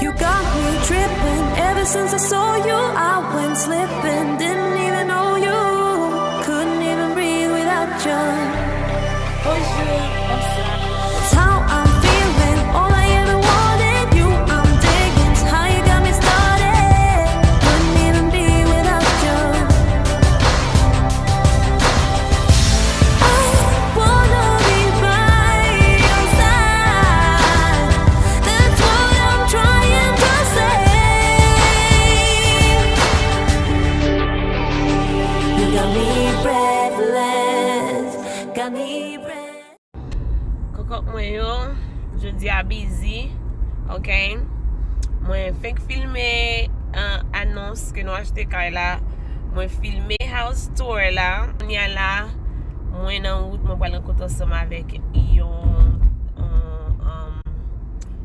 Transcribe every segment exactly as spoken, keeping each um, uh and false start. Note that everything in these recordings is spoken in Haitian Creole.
You got me tripping. Ever since I saw you, I went slipping. Didn't even know you. Couldn't even breathe without you. Bonjou, bonswa. It's how I'm feeling. All I ever wanted, you I'm digging. It's how you got me started. Couldn't even be without you. I wanna be by your side. That's what I'm trying to say. You got me breathless, got me breathless. Kokot mwen yo, jodi a busy, ok? Mwen fenk filme, uh, anons ke nou achte kay la. Mwen filme house tour la. Kounye a la, mwen nan wout, mwen pral rankontre ansanm avèk yon, yon, um,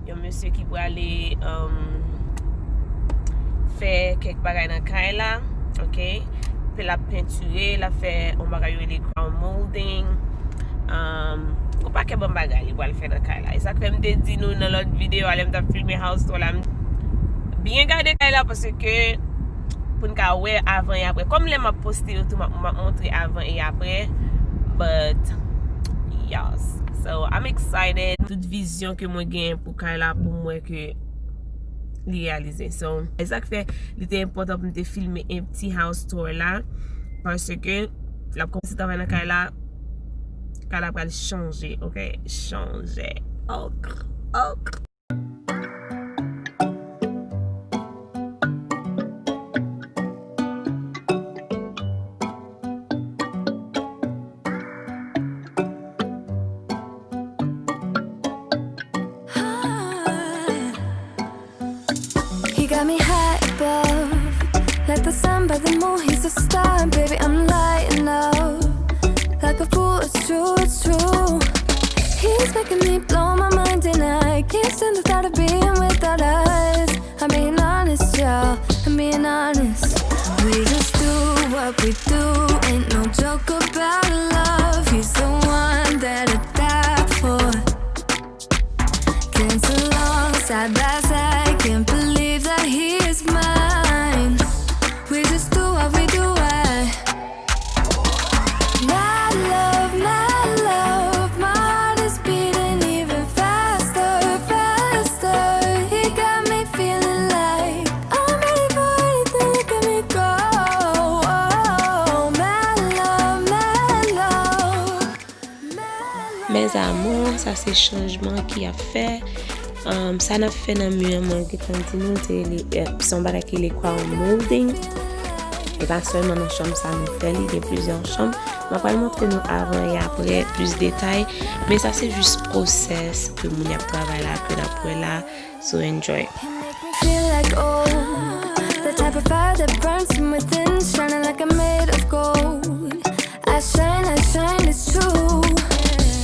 yon mesye ki prale, um, fè kèk bagay nan kay la, ok? Pe l ap pentire, l ap fè yon bagay yo rele crown molding. Um, yon pakèt bon bagay li pral fè nan kay la. E sa k fè m te di nou nan lòt videyo a, lè m t ap filme house tour la, m byen gade kay la, paske pou n ka wè avan e apre. Kòm lè m ap poste yo tou, m ap, m ap montre avan e apre. But, yes. So, I'm excited. Tout vizyon ke mwen genyen pou kay la, pou m wè ke li reyalize. So, e sa k fè li te enpòtan pou m te filme empty house tour la, paske l ap kòmanse travay nan kay la, kay la pral chanje, ok? Chanje. Ok, ok. He got me high above, like the sun by the moon, he's a star, baby, I'm lighting up, like a fool, it's true, it's true. He's making me blow my mind, and I can't stand the thought of being without us. I'm being honest, y'all, I'm being honest. We just do what we do, ain't no joke about love. He's the one that I die for. Dance along, side by side, can't believe that he is mine. We just do what we do, I My love, my love, my heart is beating even faster, faster. He got me feeling like I'm ready for anything, look at me go. My love, my love, my love. Mes amours, sa se chanjman ki ap fè. Um, sa n ap fè nan mi an, mwen gentan di nou, se li, eh, se yon bagay ki rele crown molding. E pa sèlman nan chanm sa nou fè li, gen plizyè chanm. Mwen pral montre nou avan e apre, plis detay. Men sa se jis pwosès ke moun y ap travay la, ke n ap wè la. So enjoy. Feel like, oh, the type of fire that burns from within, shining like I'm made of gold. I shine, I shine, it's true.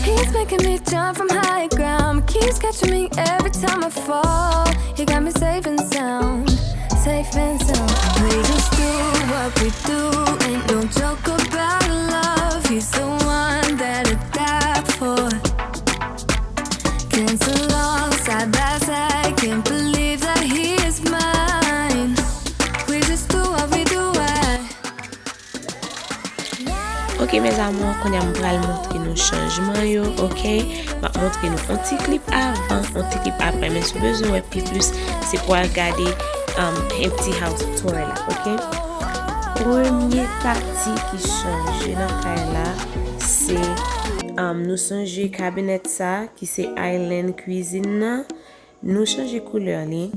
He's making me jump from high ground, keeps catching me every time I fall. He got me safe and sound, safe and sound. We just do what we do, ain't no joke about love. He's the one that I die for. Dance along, side by side, can't believe that he is mine. We just do what we do, I Ok, mes amours, kounye a m pral montre nou chanjman yo, ok? M ap montre nou yon ti klip avan, yon ti klip apre, men si w bezwen wè pi plis, se pou w al gade, um, Empty House Tour la, ok? Premye pati ki chanje nan kay la, se, um, nou sonje kabinèt sa, ki se Island Cuisine nan. Nou chanje koulè li.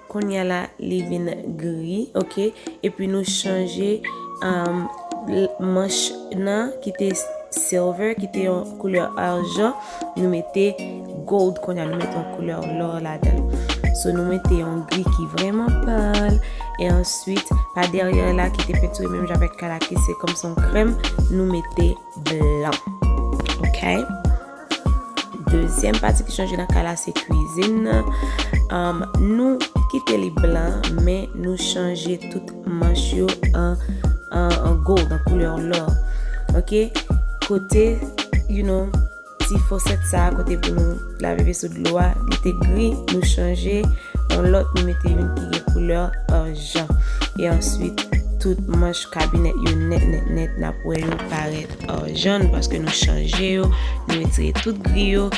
Kounye a la, li vin gri, ok? Epi nou chanje, um, l-, manch nan ki te silver, ki te yon koulè ajan, nou mete gold kounye a, nou mete yon koulè lò ladan l. So, nou mete yon gri ki vrèman pal. E answit, pa dèyè la ki te pentire menm jan avèk kay la ki se kòmsi yon krèm, nou mete blan. Ok? Dezyèm pati ki chanje nan kay la se kwizin nan. Um, nou kite li blan, men nou chanje tout manch yo an, an, an gold, an koulè lò. Ok? Kote, you know, ti fosèt sa a, kote pou nou lave veso dlo a, li te gri, nou chanje yon lòt, nou mete youn ki gen koulè arjan. E answit, tout manch kabinèt yo nèt, nèt, nèt, n ap wè yo parèt arjan, paske nou chanje yo, nou retire tout gri yo,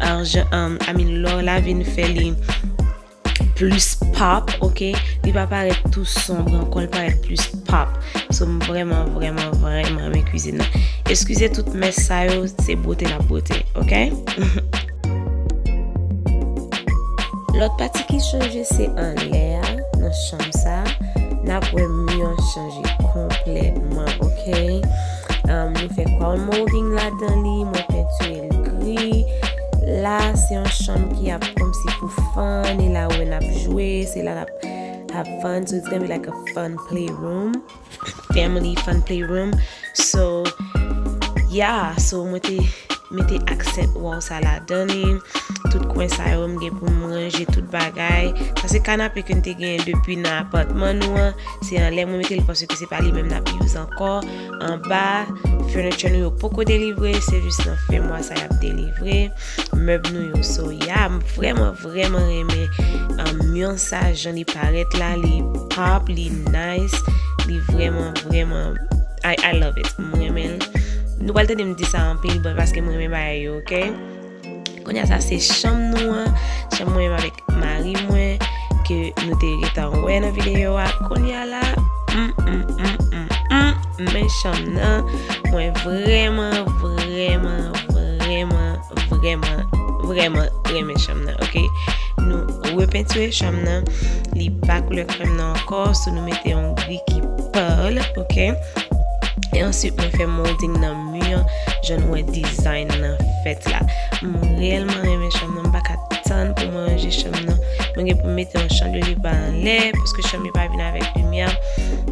arjan, um, I mean, lò la vin fè li plis pop, ok? Li pa parèt tou sonb ankò, li parèt plis pop. So, m vrèman, vrèman, vrèman renmen kwizin nan. Eskize tout mès sa yo, se bwote n ap bwote, ok? Lòt pati ki chanje se anlè a, nan chanm sa, n ap wè mi an chanje konplètman, ok? Um, nou fè crown molding ladan li, mwen pentire l gri. La, se yon chanm ki ap kòmsi pou fun, e la wè n ap jwe, se la n ap have fun, so it's gonna be like a fun playroom, family fun playroom. So, yeah, so mwen te mete accent wall sa ladan li. Tout kwen sa yo, m gen pou m ranje tout bagay. Sa se kanape ke n te genyen depi nan apatman nou an. Se anlè mwen mete l paske se pa li menm n ap use ankò. Anba, furniture nou yo poko delivre, se jis nan fen mwa sa y ap delivre. Mèb nou yo, so, yeah, m vrèman, vrèman renmen, um, mi an sa, jan li parèt la, li pop, li nice, li vrèman, vrèman, I, I love it. M renmen l. Nou pral tande m di sa anpil, but paske m renmen bagay yo, ok? Kounye a sa se chanm nou an, chanm mwen menm avèk mari mwen, ke nou te gentan wè nan videyo a. Kounye a la, mm, mm, mm, mm, mm, men chanm nan, mwen vrèman, vrèman, vrèman, vrèman, vrèman renmen chanm nan, ok? Nou repentire chanm nan, li pa koulè krèm nan ankò, so nou mete yon gri ki pale, ok? E answit, mwen fè molding nan mi an, jan nou wè design nan fèt la. M reyèlman renmen chanm nan, m pa ka tann pou mwen ranje chanm nan. Mwen gen pou m mete yon chandelier pa anlè, paske chanm yo pa vin avèk limyè.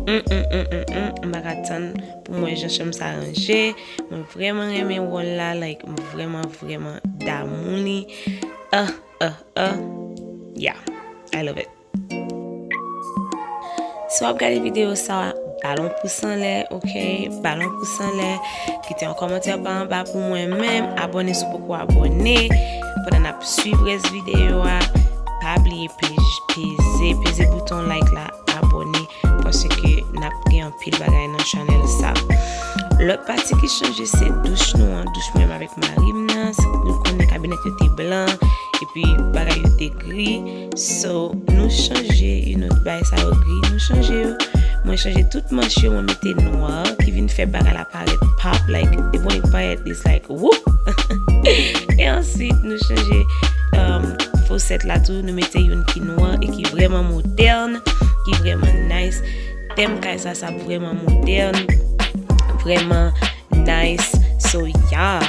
Mm, mm, mm, mm, mm. M pa ka tann pou mwen jan chanm sa ranje. Mwen vrèman renmen wòl la, like, m vrèman, vrèman damou li. Ah, ah, ah. Yeah, I love it. Si w ap gade videyo sa, ba l yon pous anlè, ok? Ba l yon pous anlè. Kite yon kòmantè pa anba pou mwen menm. Abòne si w poko abòne. Pandan n ap swiv rès videyo a, pa bliye peze, peze, peze bouton like la, abòne, paske n ap gen anpil bagay nan channel sa. Lòt pati ki chanje se douch nou an, douch mwen menm avèk mari m nan, nou konnen kabinèt yo te blan, epi bagay yo te gri. So, nou chanje, you know, bagay sa yo gri, nou chanje yo. Mwen chanje tout manch yo, mwen mete nwa, ki vin fè bagay la parèt pop, like, e bon, li parèt, it's like, whoop! E answit, nou chanje, um, fosèt la tou, nou mete youn ki nwa e ki vrèman modèn, ki vrèman nice. Tèm kay sa, sa vrèman modèn, vrèman nice. So, yeah.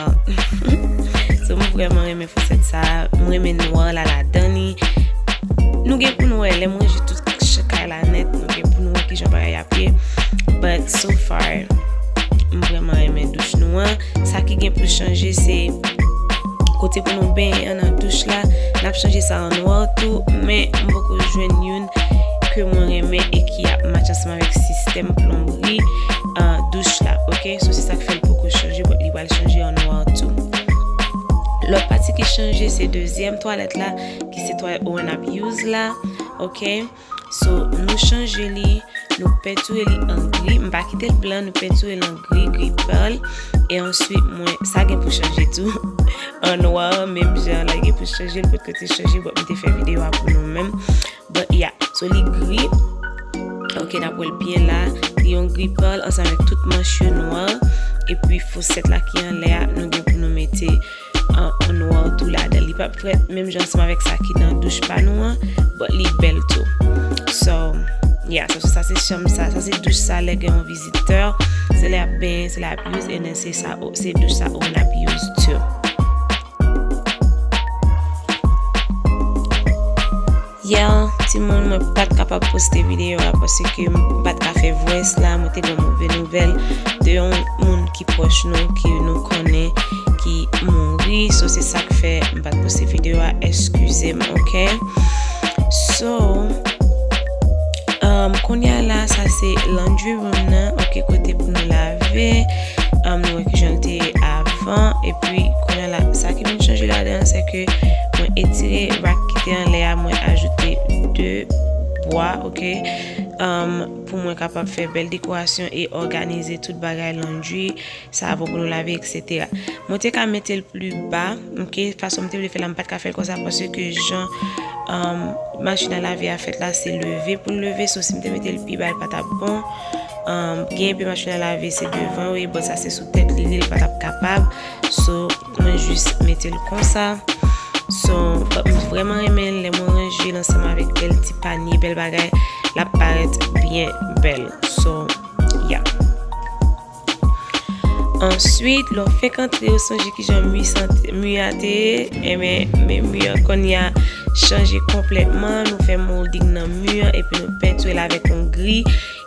So, m vrèman renmen fosèt sa. M renmen nwa la ladan li. Nou gen pou nou wè, lè m ranje tout ch-, kay la nèt, nou gen pou nou wè kijan bagay ap ye. But so far, m vrèman renmen douch nou an. Sa ki gen pou chanje, se kote pou nou benyen an nan douch la. N ap chanje sa an nwa tou, men m poko jwenn youn ke mwen renmen e ki ap match ansanm avèk sistèm plonbri, ah, douch la, ok? So, se sa k fè l poko chanje, but li pral chanje an nwa tou. Lòt pati ki chanje, se dezyèm twalèt la, ki se twalèt ou wè n ap use la, ok? So, nou chanje li, nou pentire li an gri. M pa kite l blan, nou pentire l an gri, gri pale. E answit, mwen, sa gen pou chanje tou. An nwa, menm jan, la gen pou chanje, l potko te chanje, but m te fè videyo a pou nou menm. But yeah, so li gri. Ok, n ap wè l byen la. Li yon gri pale ansanm avèk tout manch yo nwa. Epi fosèt la ki anlè a, nou gen pou nou mete an, an nwa tou ladan. Li p ap fèt menm jan ansanm avèk sa ki nan douch pa nou an, but li bèl tou. So, yeah, so sa se chanm sa, sa se douch sa lè gen yon vizitè, se lè y ap benyen, se lè y ap use, and then se sa, se douch sa ou n ap use too. Yeah, timoun, mwen pa t kapab poste videyo a paske m pa t ka fè voice la. Mwen te gen yon move nouvèl de yon moun ki pwòch nou, ke nou konnen, ki mouri. So, se sa k fè m pa t poste videyo a. Eskize m, ok? So, um, kounye a la, sa se laundry room nan, ok, kote pou nou lave. Um, nou wè kijan l te ye avan. Epi, kounye a la, sa ki vin chanje ladan, se ke Mwen etire rak ki te anlè a, mwen ajoute de bwa, ok? Um, pou mwen kapab fè bèl dekorasyon e òganize tout bagay laundry, savon pou nou lave, et cetera. Mwen te ka mete l pli ba, ok? Fason m te vle fè la, m pa t ka fè l konsa paske jan, um, machin a lave a fèt la, se leve pou l leve. So, si m te mete l pi ba, l pa t ap bon. Um, gen enpe machin a lave, se devan yo ye, but sa se sou tèt li, li pa t ap kapab. So, mwen jis mete l konsa. So, but m vrèman renmen l, lè mwen ranje l ansanm avèk bèl ti panye, bèl bagay, l ap parèt byen bèl. So, yeah. Answit, lè w fenk antre, w sonje kijan mi sant-, mi a te ye? Enben, men mi an kounye a chanje konplètman. Nou fè molding nan mi an, epi nou pentire l avèk yon gri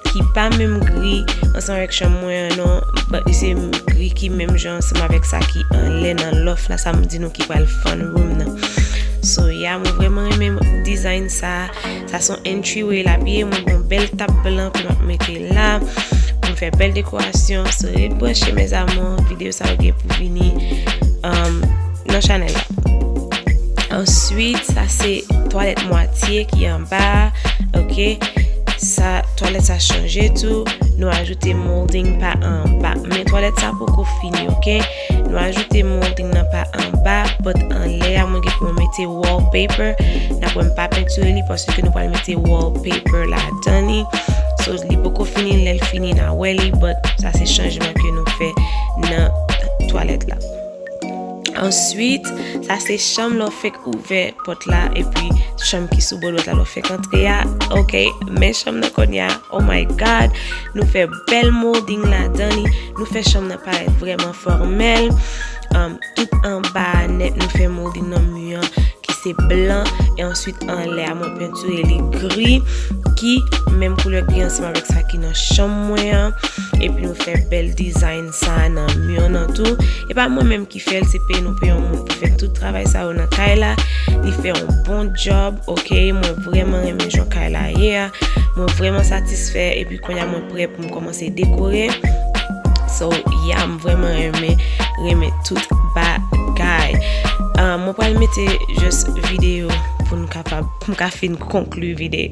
ki pa menm gri ansanm avèk chanm mwen an, non. But se gri ki menm jan ansanm avèk sa ki anlè nan loft la, sa m di nou ki pral fun room nan. So, yeah, mwen vrèman renmen design sa. Sa se yon entryway l ap ye. Mwen gen yon bèl tab blan ke m ap mete la pou m fè bèl dekorasyon. So, ret branche, mes amours, videyo sa yo gen pou vini, um, nan chanèl la. Answit, sa se twalèt mwatye ki anba a, ok? Sa, twalèt sa chanje tou. Nou ajoute molding pa anba. Men twalèt sa poko fini, ok? Nou ajoute molding nan pa anba, but anlè a, mwen gen pou mwen mete wallpaper. N ap wè m pa pentire li paske nou pral mete wallpaper ladan li. So, li poko fini, lè l fini, n a wè li, but sa se chanjman ke nou fè nan twalèt la. Answit, sa se chanm lè w fenk ouvè pòt la, epi chanm ki sou bò dwat la lè w fenk antre a. Ok, men chanm nan kounye a, oh my God, nou fè bèl molding ladan li, nou fè chanm nan parèt vrèman fòmèl. Um, tout anba a nèt, nou fè molding nan mi an ki se blan, e answit anlè a mwen pentire li gri, ki menm koulè gri ansanm avèk sa ki nan chanm mwen an, epi nou fè bèl design sa nan mi an tou. E pa mwen menm ki fè l, se peye nou peye yon moun pou fè tout travay sa yo nan kay la. Li fè yon bon job, ok? Mwen vrèman renmen jan kay la ye a. Mwen vrèman satisfè, epi kounye a mwen prè pou m kòmanse dekore. So, yeah, m vrèman renmen, renmen tout bagay. Ah, mwen pral mete just videyo pou n kapab, pou m ka fin konkli vide-,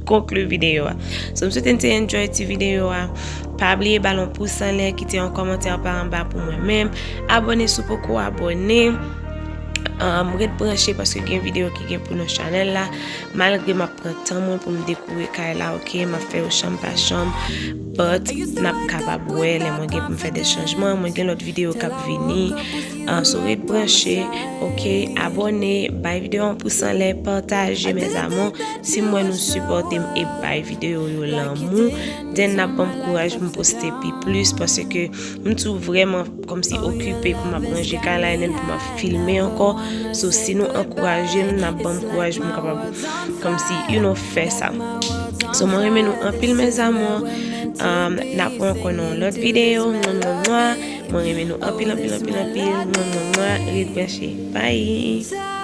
konkli videyo a. So, m swete n te enjoy ti videyo a. Pa bliye ba l yon pous anlè, kite yon kòmantè pa anba pou mwen menm. Abòne si w poko abòne. Um, ret branche paske gen videyo ki gen pou nan chanèl la. Malgre m ap pran tan mwen pou m dekore kay la, ok, m ap fè yo chanm pa chanm, but n ap kapab wè lè mwen gen pou m fè de chanjman. Mwen gen lòt videyo k ap vini. Ah, so ret branche, ok, abòne, bay videyo an pous anlè, pataje, mes amours. Si m wè nou sipòte m e bay videyo yo lanmou, then n ap ban m kouraj pou m poste pi plis, paske m toujou vrèman kòmsi okipe pou m ap ranje kay la, and then pou m ap filme ankò. So, si nou ankouraje m, n ap ban m kouraj pou m kapab, kòmsi, you know, fè sa. So, mwen renmen nou anpil, mes amours. Um, n ap wè ankò nan yon lòt videyo. Mwa, mwa, mwa. Mwen renmen nou anpil, anpil, anpil, anpil. Mwa, mwa, mwa. Ret branche. Bye!